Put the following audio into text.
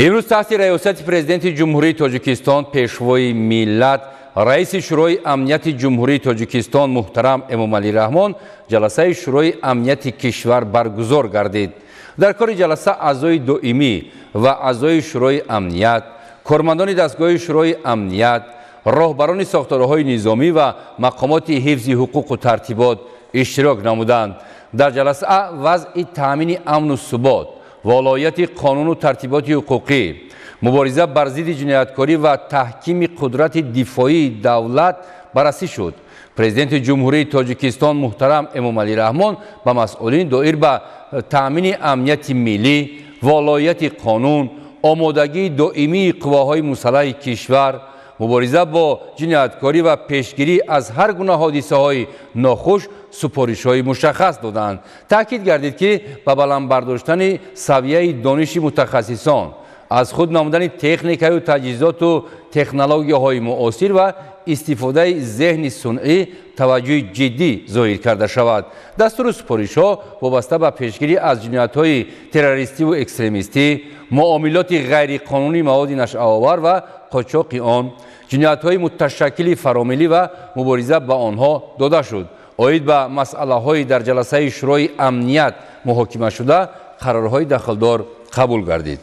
Имрӯз таҳти раёсати Президенти Ҷумҳурии Тоҷикистон, Пешвои миллат, Раиси Шӯрои Амнияти Ҷумҳурии Тоҷикистон муҳтарам Эмомалӣ Раҳмон ҷаласаи Шӯрои Амнияти кишвар баргузор гардид. Дар кори ҷаласа аъзои доимӣ ва аъзои Шӯрои Амният, кормандони дастгоҳи Шӯрои Амният, роҳбарони сохторҳои низомӣ ва мақомоти ҳифзи ҳуқуқу тартибот иштирок намуданд. Дар ҷаласа вазъи таъмини амну субот, волоияти қонуну тартиботи ҳуқуқӣ, мубориза бар зидди ҷинояткорӣ ва таҳкими қудрати дифоии давлат баррасӣ шуд. Президенти Ҷумҳурии Тоҷикистон муҳтарам Эмомалӣ Раҳмон ба масъулин доир ба таъмини амнияти миллӣ, волоияти қонун, омодагии доимии қувваҳои мусаллаҳи кишвар, мубориза бо ҷинояткорӣ ва пешгирӣ аз ҳар гуна ҳодисаҳои нохуш супоришҳои мушаххас доданд. Таъкид гардид, ки ба баланд бардоштани савияи дониши мутахассисон, аз худ намудани техникаю таҷҳизоту технологияҳои муосир ва истифодаи зеҳни сунъӣ таваҷҷӯҳи ҷиддӣ зоҳир карда шавад. Дастуру супоришҳо вобаста ба пешгирӣ аз ҷиноятҳои террористиву экстремистӣ, муомилоти ғайриқонунии маводи нашъаовар ва қочоқи он, ҷиноятҳои муташаккили фаромиллӣ ва мубориза ба онҳо дода шуд. Оид ба масъалаҳои дар ҷаласаи Шӯрои Амният муҳокимашуда қарорҳои дахлдор қабул гардид.